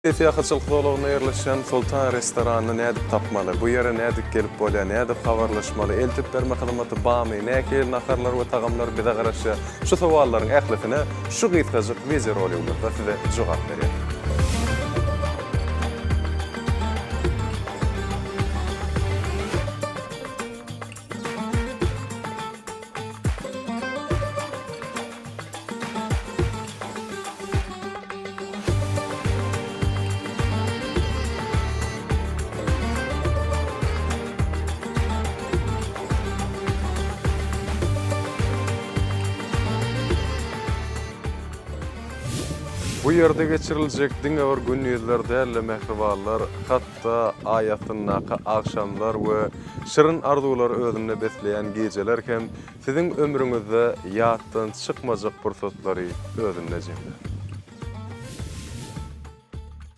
Syýahatçylyk zolagynda ýerleşýän Soltan restoranyny nädip tapmaly? Bu ýere nädip gelip bolýar? Nädip habarlaşmaly? Eltip berme hyzmaty barmy? Nähili naharlar we tagamlar bize garaşýar? Şu sowallaryň ählisine şu gysgajyk wideoroligimizde size jogap berýäris. Bu ýerde geçiriljek diňe bir gündizler däl-de, mähribanlar, hatda Aý astyndaky agşamlar we şirin arzuwlary özünde besleýän gijeler hem Siziň ömrüňizde ýatdan çykmajak pursatlary özünde jemlär.